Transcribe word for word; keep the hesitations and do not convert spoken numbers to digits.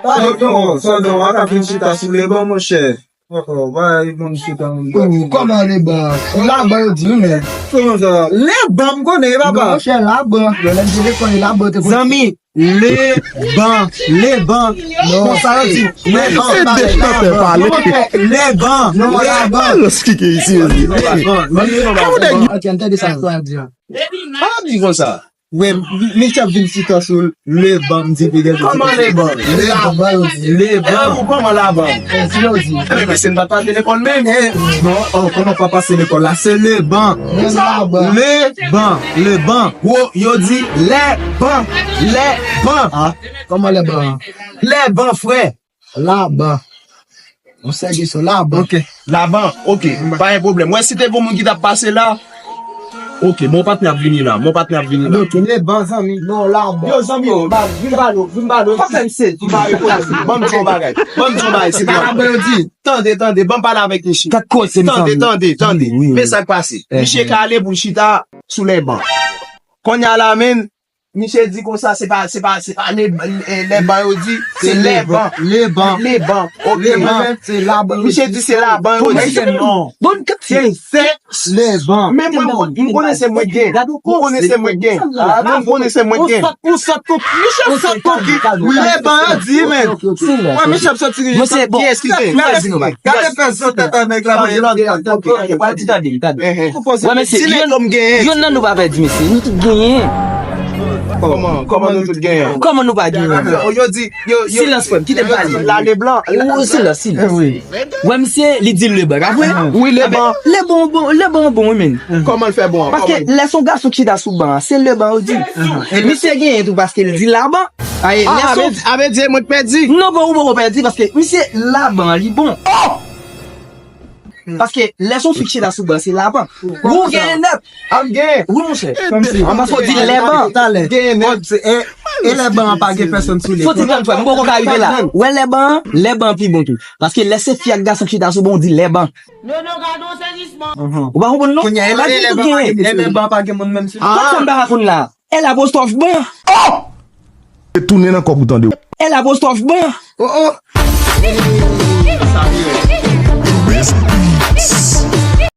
Pale non, Sandon, a ka vin chita sou leban, monchè. Oh, oh, bay moun chita moun. Oh, kòman leban? Laban yo di, wi, men. Kòman sa? Leban, m konnen, papa. Non, monchè, laban. Lè m te lekòl, laban te konn. Zanmi, leban, leban. Non. Konsa yo di, leban. Se de chantè pale. Leban, leban. Alò, ki ke isi, yo di. Leban, leban. Ok, m tande sa, sa di a. Pa di konsa. Wi, m, m, misye ap vin chita sou leban, m di, piga. Kòman leban? Laban, yo di. Leban. Eh, ou kòman laban? Eh, si yo di. Eh, men se n pa t pase lekòl menm. Eh, non, oh, kòman pa pase lekòl la? Se leban. Men laban. Leban, leban. Wo, yo di lèban, lèban. Ah, kòman lèban? Lèban, frè. Laban. Yon sèl kesyon, laban. Ok. Laban, ok. Pa gen pwoblèm. Wè, si te gon moun ki t ap pase la. Ok, mon patnè ap vini la. Mon patnè ap vini la. Ok, leban, zanmi. Non, laban. Yo, zanmi yo, ba, vin ba nou, vin ba nou. Pa fè m sezi. Ban m di yon bagay. Ban m di yon bagay, se laban yo di. Tande, tande, ban m pale avèk misye. Tande, tande, tande. Men sa k pase. Misye ka ale pou l chita sou lèban. Kounye a la, men, Misye di konsa, se pa, se pa, se pa le, eh, lèban yo di, se lèban. Leban. Leban. Ok. Leban, se laban yo di. Misye di se laban yo di. Non. Bon, se, se leban. Men mwen, m konnen se mwen gen. M konnen se mwen gen. Mwen konnen se mwen gen. Ou sòt, ou sòt, ou, misye sòt, ou ki, leban yo di, men. Wè, misye ap sòti. Mwen se bon. Kiyès ki gen? Gade pèsonn tèt a nèg la. Wè, mesye, youn, youn nan nou pa pèdi, mesye. Nou tout genyen. Kòman, kòman nou tout genyen? Kòman nou pa genyen? Yo di, yo, yo, silans, frè m, kite m pale. Lale blan. Ou, silans, silans. Wè, misye, li di l leban, pa vre? Wi, leban. Leban bon, leban bon, wi, men. Kòman l fè bon? Paske lè se yon gason ki chita sou ban an, se leban yo di. Misye genyen tou paske l di laban. Ay, ah, lè se yon, a vle di, mwen t pèdi. Non, bon, ou poko pèdi paske misye laban, li bon. Paske lè se yon fi ki chita sou ban, se laban. Ou genyen nèt. Ap genyen. Wi, monchè. An paske w di lèban. Genyen nèt. E, e lèban an pa gen pèsonn sou li. Fò ti tann, frè m, m poko ka rive la. Wè lèban an, lèban an pi bon tou. Paske lè se fi ak gason ki chita sou ban, w di lèban. Nono, gade yon sezisman. Ou pa konprann non? Kounye a, e lèban an pa gen moun menm sou li. Kòman m pa ka konn la? L apostwòf ban. Oh! Retounen nan kò pou tande. L apostwòf ban. Oh, oh.